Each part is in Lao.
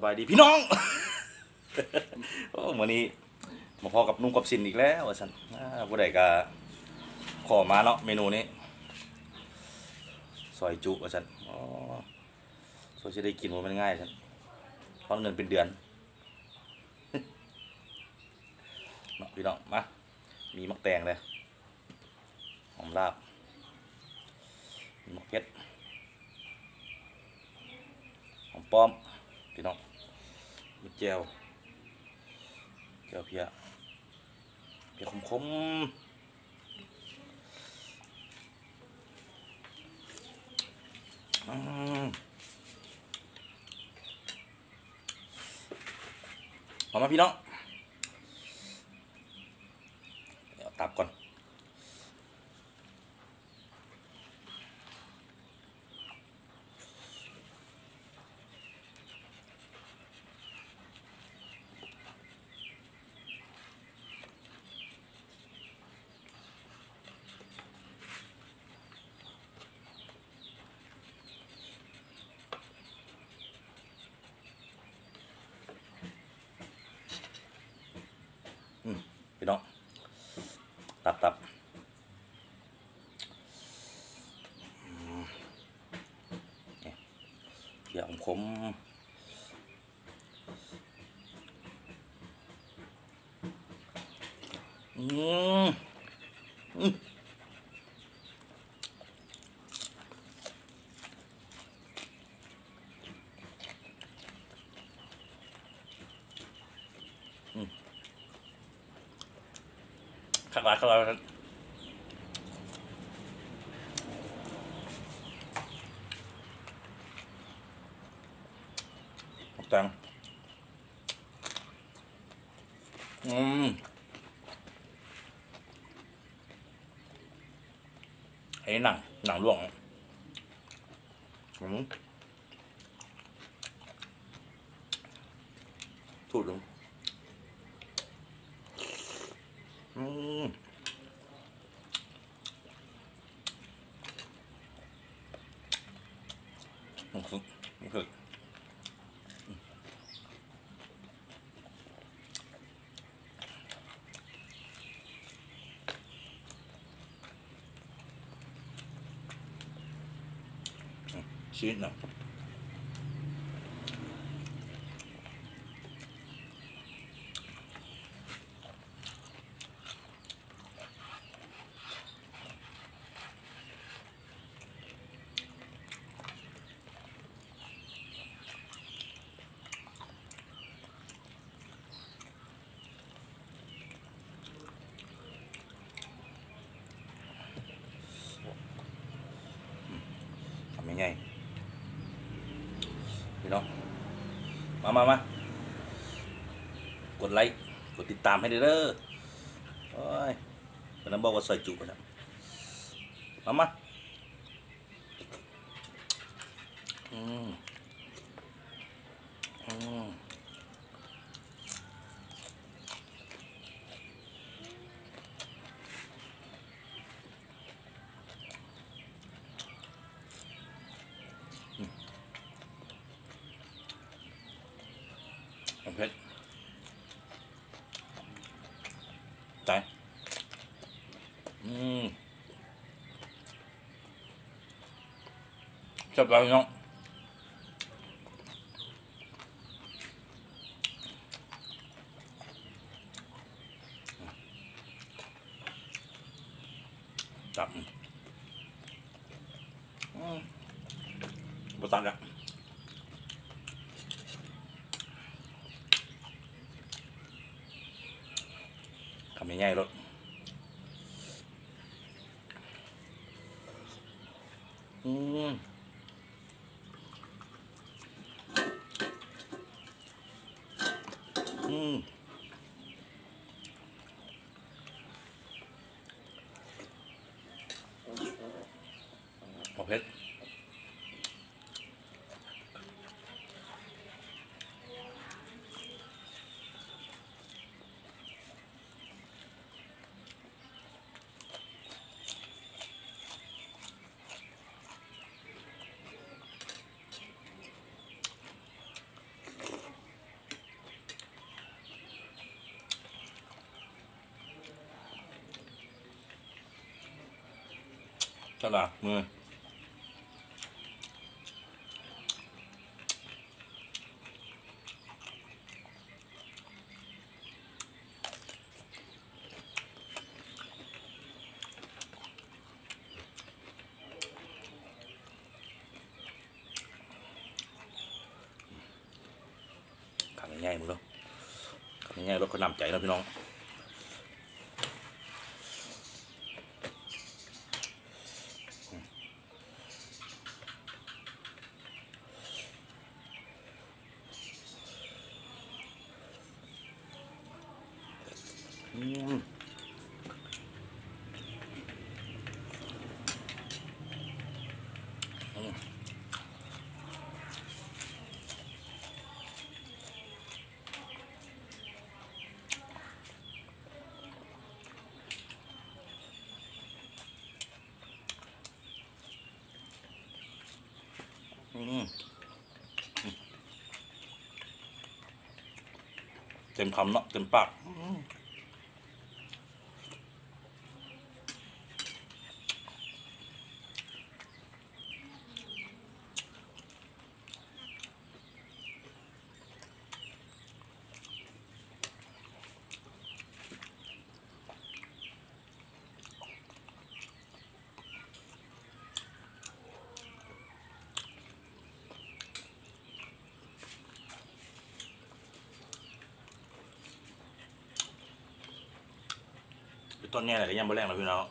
ບາຍດີພີ່ນ້ອງ ໂອ້ ມື້ນີ້ມາພໍ້ກັບໜຸ່ມກັບສິນອີກແລ້ວວ່າຊັ້ນ ອາ ຜູ້ໃດກໍຂໍມາເນາະ ເມນູນີ້ ຊອຍຈຸວ່າຊັ້ນ ໂອ້ ຊ່ວຍຊິໄດ້ກິນບໍ່ແມ່ນງ່າຍຊັ້ນ ທອນເງິນເປັນເດືອນເນາະ ພີ່ນ້ອງ ມາ ມີໝາກແຕງເດ້ ຫອມລາບ ມີໝາກເຜັດ ຫອມປ້ອມ ພີ່ນ້ອງ ມີແຈ່ວ ແຈ່ວເພຍ ເພຍຂົມໆ ອືມ ເອົາມາພີ່ນ້ອງ ເອົາຕັບກ່ອນ. ອືມ ພີ່ນ້ອງ ຕັບ ຕັບ ອືມ ເພຍຂົມໆ ອືມ ອືມ ອືມ ຄັກຫຼາຍ ຄັກຫຼາຍ ໝາກແຕງ ອືມ ໃຫ້ໜັງ ໜັງຫຼວງ ອືມ ທູດລົງ ອືມ. ຊີ້ນນະ. ຄຳໃຫຍ່ໆ ພີ່ນ້ອງ ມາ ມາ ມາ ກົດໄລ້ ກົດຕິດຕາມໃຫ້ແດ່ເດີ. ໂອ້ຍ ເພິ່ນນະບອກວ່າຊອຍຈຸວ່າຊັ້ນ ມາ ມາ. ອືມ ອືມ ອືມ ເຜັດ ຕາຍ ອືມ. ແຊບຫຼາຍເນາະ ຕັບ ອືມ ບໍ່ຕັດລະ ຄຳໃຫຍ່ໆໂລດ. ອືມ ອືມ ບໍ່ເຜັດ. ອ ຕະຫຼາດມື້ ຄຳໃຫຍ່ໆ ເບິ່ງເດີ ຄຳໃຫຍ່ໆ ລົດເຂົານ້ຳໃຈເນາະພີ່ນ້ອງ. ອືມ ອືມ ອືມ ເຕັມຄຳເນາະ ເຕັມປາກ ອືມ. ຕອນນີ້ແຫຼະ ກໍຍັງບໍ່ແລງແລ້ວພີ່ນ້ອງ.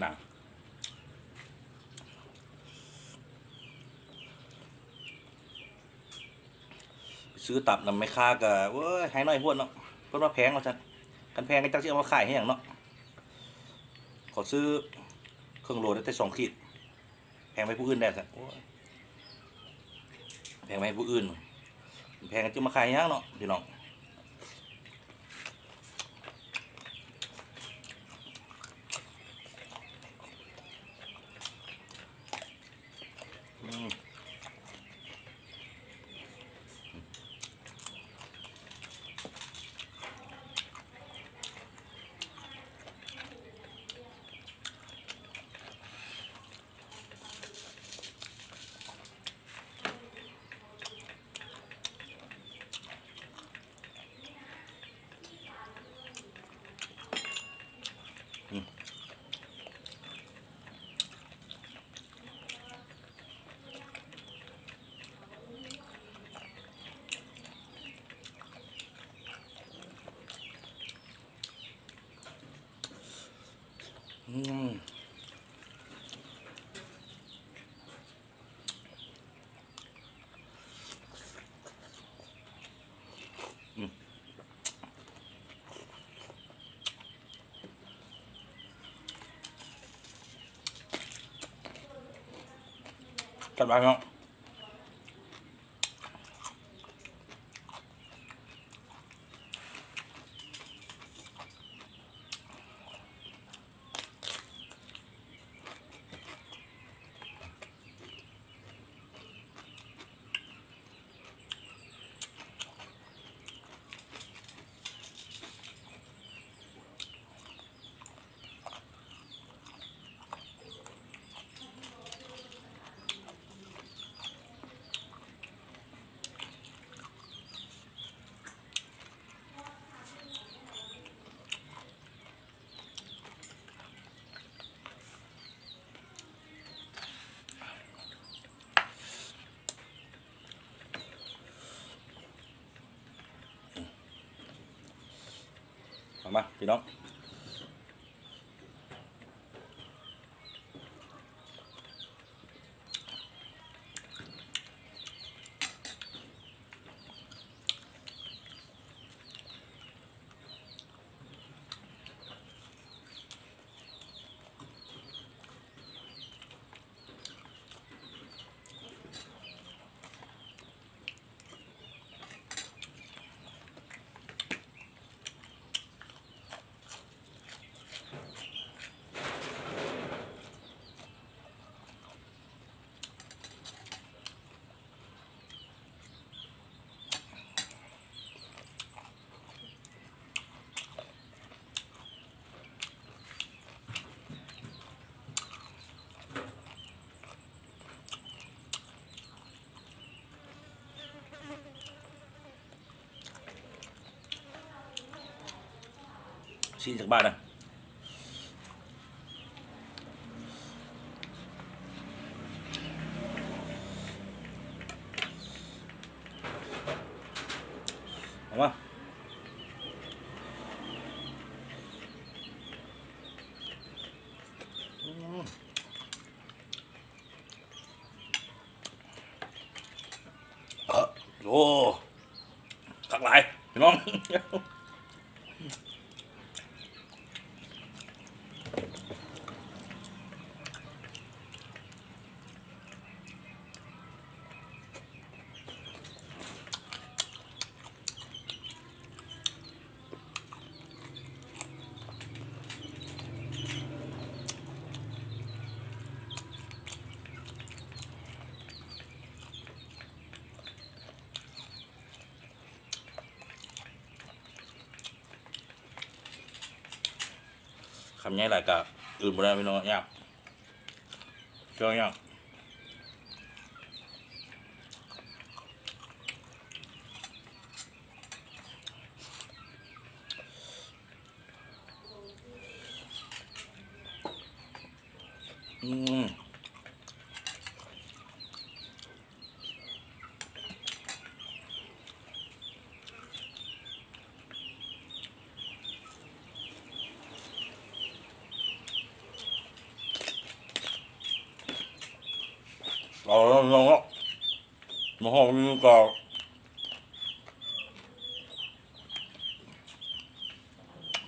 ໜັງ ໄປຊື້ຕັບນຳແມ່ຄ້າກໍ ໂອ້ຍ ໃຫ້ໜ້ອຍໂພດເນາະ ເພິ່ນວ່າແພງວ່າຊັ້ນ. ຄັນແພງກໍຈັກຊິເອົາມາຂາຍໃຫ້ຫຍັງເນາະ. ຂໍຊື້ເຄິ່ງໂລໄດ້ແຕ່ສອງຂີດ ແພງໄປຜູ້ອື່ນແດ່ຊັ້ນ. ໂອ້ຍ ແພງໄປໃຫ້ຜູ້ອື່ນ ແພງກໍຈະມາຂາຍຫຍັງເນາະ ພີ່ນ້ອງ. ອືມ. ອືມ ອືມ ກັນໄວ້ເນາະ. ເອົາມາ ພີ່ນ້ອງ. ອ ຊີ້ນຈັກບາດນະ ເອົາມາ ອືມ. ໂອ້ ຄັກຫຼາຍພີ່ນ້ອງ. ຄຳໃຫຍ່ຫຼາຍກະອື່ນບໍ່ໄດ້ພີ່ນ້ອງ ຍາກ ເຄື່ອງຍາກ. ອືມ ເອົາແລ້ວພີ່ນ້ອງເນາະ ມາຮອດນີ້ກະ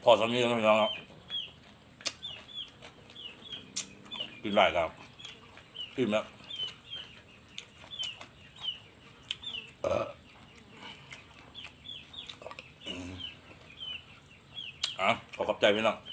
ພໍສ່ຳນີ້ເນາະພີ່ນ້ອງເນາະ ກິນຫຼາຍກະອີ່ມແລ້ວ. ເອີ ອືມ ອ່ະ ຂໍຂອບໃຈພີ່ນ້ອງ